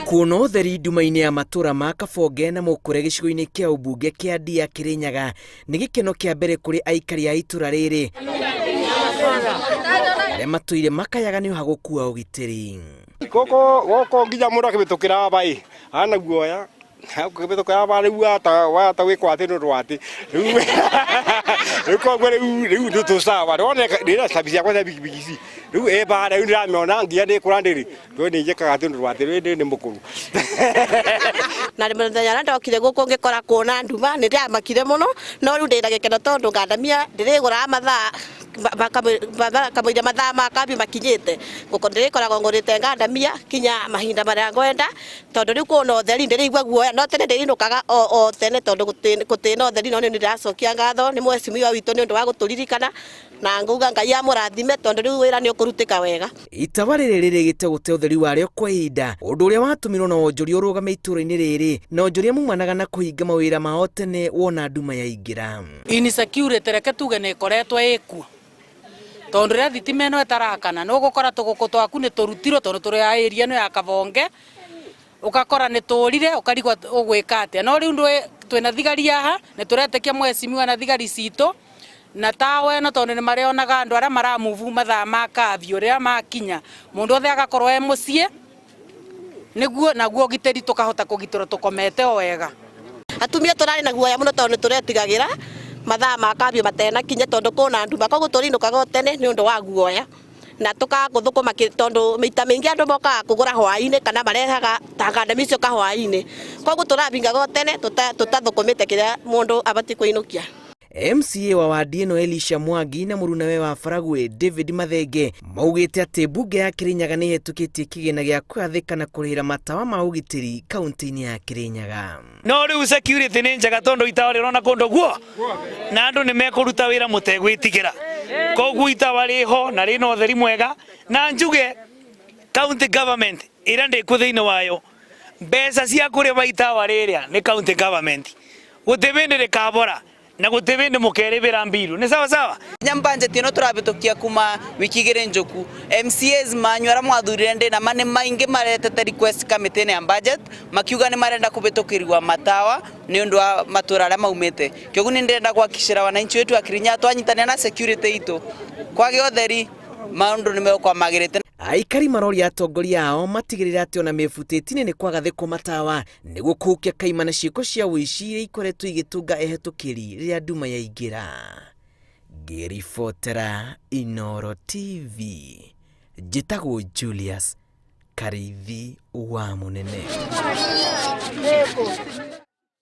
Kuona ũtheri nduma-inĩ ya matũra ma Kabonge na Mũkũre gĩcigo-inĩ kĩa ũmbunge kĩa Ndia Kĩrĩnyaga nĩ gĩkeno kĩa mbere kũrĩ aikari a itũra rĩrĩ arĩa matũire makayaga nĩ ũhagũku wa ũgitĩri. Gũkũ gũkũ nginya mũndũ akĩhĩtũkĩra aba ĩ hana guoya akĩhĩtũkĩra aba rĩu ata wata gwĩkwo atĩ nĩ ũndũ wa atĩ rĩu rĩu koguo rĩu rĩu nĩ tũcawa ndona ndĩna cabi ciakwa cia bigibigi ici rĩu ĩ bara rĩu ndĩramĩona nginya ndĩkũra ndĩrĩ ndũĩ nĩ njĩkaga atĩ nĩ ũndũ wa atĩ rĩu nĩ mũkũrũ. Na mũthenya ũrĩa ndokire gũkũ ngĩkora kuona nduma nĩ ndĩramakire mũno no rĩu ndĩna gĩkeno tondũ ngandamia ndĩrĩgũraga mathaa kamũira mathaa ma kambi makinyĩte ndĩrĩkoragwo ngũrĩte ngandamia kinya mahinda marĩa ngwenda tondũ rĩu kwĩna ũtheri ndĩrĩigua guoya no tene ndĩrĩinũkaga o tene tondũ gũtĩna ũtheri no rĩu nĩ ndĩracokia ngatho nĩ mheshimiwa witũ nĩ ũndũ wa gũtũririkana na ngauga Ngai amũrathime tondũ rĩu wĩra nĩ ũkũrutĩka wega. Itawa rĩrĩ rĩrĩgĩte gũte ũtheri warĩo kwa ihinda, ũndũ ũrĩa watũmirwo na wonjoria ũrũgame itũũra-inĩ rĩrĩ, na onjoria maumanaga na kũhinga mawĩra mao tene wona nduma yaingĩra. Insecurity reke tuge nĩ ĩkoretwo ĩkuo tondũ rĩrĩa thitima ĩno ĩtarakana nĩ ũgũkora tũgũkũ twaku nĩ tũrutirwo tondũ tũrĩ a area ĩno ya Kabonge, ũgakora nĩ tũrire ũkarigwo ũgwĩka atĩa. No rĩu twĩna thigari haha nĩ tũretĩkia mheshimiwa na thigari citũ na tawa ĩno tondũ nĩ marĩonaga andũ arĩa mara move mathaa ma curfew rĩrĩa makinya mũndũ wothe agakorwo e mũciĩ nĩguo naguo ũgitĩri tũkahota kũgitĩrwo tũkomete o wega. Atumia tũrarĩ na guoya mũno tondũ nĩ tũretigagĩra mathaa ma curfew matenakinya tondũ kwĩna nduma koguo tũrĩinũkaga o tene nĩ ũndũ wa guoya na tũkaga gũthũkũma tondũ maita maingĩ andũ mokaga kũgũra hwaĩ-inĩ kana marehaga ta ngandamia icio kahwaĩ-inĩ koguo tũrabingaga o tene tũtathũkũmĩte kĩrĩa mũndũ abatiĩ kũinũkia. MCA wa wadi ĩno Elisha Mwangi na mũrunawe wa Baragwe David Mathenge maugĩte atĩ mbunge ya Kirinyaga nĩ ĩhetũkĩtie kĩgĩna gĩa kũgathĩka na kũrĩhĩra matawa ma ũgitĩri kaunti-inĩ ya Kirinyaga. No rĩu security nĩ njega tondũ itawa rĩrona kũndũ guo na andũ nĩ mekũruta wĩra mũtegwĩtigĩra. Koguo itawa rĩho na rĩna ũtheri mwega na njuge county government ĩrĩa ndĩkuo thĩinĩ wayo mbeca cia kũrĩma itawa rĩrĩa nĩ county government gũtĩ bĩndĩ rĩkabora na gũtĩ bĩndĩ mũkerĩbĩra mbiru nĩ sawa sawa. Nya budget ĩno tũrabĩtũkia kuma wiki igĩrĩ njũku MCAs manyu arĩa mwathurire ndĩ na ma nĩ maingĩ maretete request kamĩtĩ-inĩ ya budget makiuga nĩ marenda kũbĩtũkĩriwa matawa nĩ ũndũ wa matũra arĩa maumĩte kĩoguo nĩ ndĩrenda gwakicĩra wananchi wetu a Kirinyaga twanyitania na security itũ kwagĩa ũtheri maũndũ nĩ megũkorwo magĩrĩte. Aikari maroria atongoria ao matigĩrĩre atĩ ona mĩbutĩti-inĩ nĩ kwagathĩkwo matawa nĩguo kũhukia kaimana ciĩko cia ũici iria ikoretwo igĩtũnga ehetũkĩri rĩrĩa nduma yaingĩra. Ngĩribotera Inooro TV, njĩtagwo Julius Karĩithi wa Mũnene.